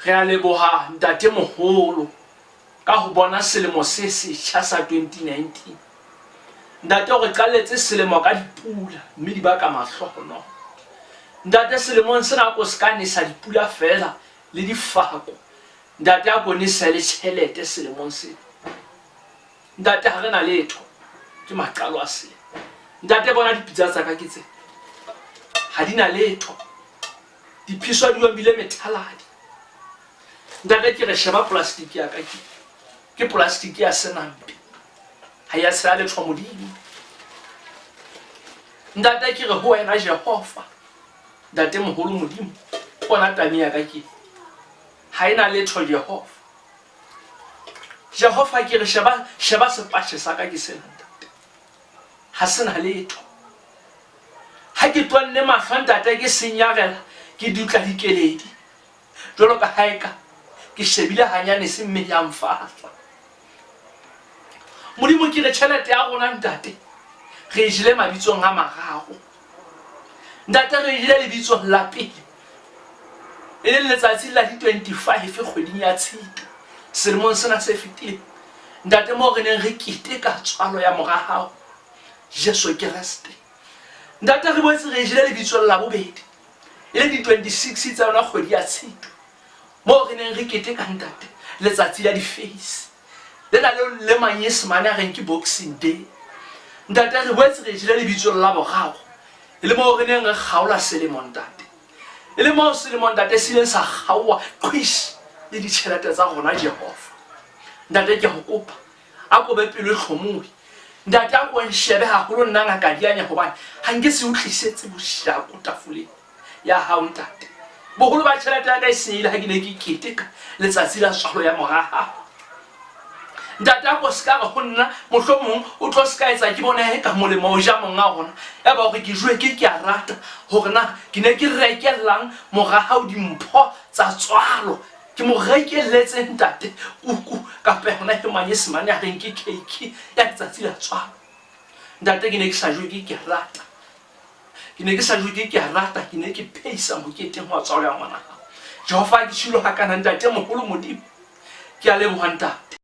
Re a leboha Ntate Moholo ka ho bona selemo se setjha sa 2019. Ntate o re qalletse selemo ka dipula mme di baka mahlohonolo. Ntate selemong sena a ko se ka nesa dipula feela le difako. Ntate a ko nese le tjhelete selemong sena. Ntate ha re na letho ke maqalo a selemo. Ntate bona dipitsa tsa ka ke tsena. Ha di na letho. Diphiso di omile methaladi. Ntate ke re sheba polastiki ya ka ke ke polastiki ya senampe. Ha ya tshela letho Modimo. Ntate ke re ho wena Jehova. Ntate moholo Modimo. Bona tami ya ka ke. Ha ena letho Jehova. Jehova ke re sheba sheba sepatjhe sa ka ke sena ntate. Ha se na letho. Ha ke twanne mahlo ntate ke senyarela ke dutla dikeledi. Jwalo ka ha eka ke shebile hanyane se mme ya mfahla. Modimo ke re tjhelete ya rona ntate re e jele mabitsong a mararo. Ntate re e jele lebitsong la pele e leng letsatsi la di 25 kgweding ya Tshitwe selemong sena se fetileng. Ntate moo re neng re keteka tswalo ya mora hao Jesu Kreste. Ntate re boetse re e jele lebitsong la bobedi e le di 26 tsa yona kgwedi ya Tshitwe moo re neng re keteka ntate letsatsi la difeisi lena leo le manyesemane a reng ke Boxing Day. Ntate re boetse re jele lebitsong la boraro e le moo re neng re kgaola selemo ntate. E le moo selemo ntate se ileng sa kgaowa qhwish le ditjhelete tsa rona Jehova. Ntate ke go kopa a ko be pelo e tlhomohe. Ntate a ko nshebe haholo nna ngaka dianya hobane ha nke se o tlisetse boshako tafoleng ya hao ntate. Boholo ba tjhelete ya ka e senyehile ha ke ne ke keteka letsatsi la tswalo ya mora hao. Ntate a ko se ka re ho nna mohlomong o tlo se ka etsa ke bone ka molemo o ja monga rona ya ba hore ke joe ke ke a rata hore na ke ne ke rekellang mora hao dimpho tsa tswalo ke mo rekelletse ntate kuku kapa yona e manyesemane a reng ke cake ya letsatsi la tswalo. Ntate ke ne ke sa joe ke ke rata ke ne ke sa joe ke ke rata ke ne ke pheisa moketeng wa tswalo ya ngwana hao. Jehova ke tshilo hakana ntate moholo Modimo ke a leboha ntate.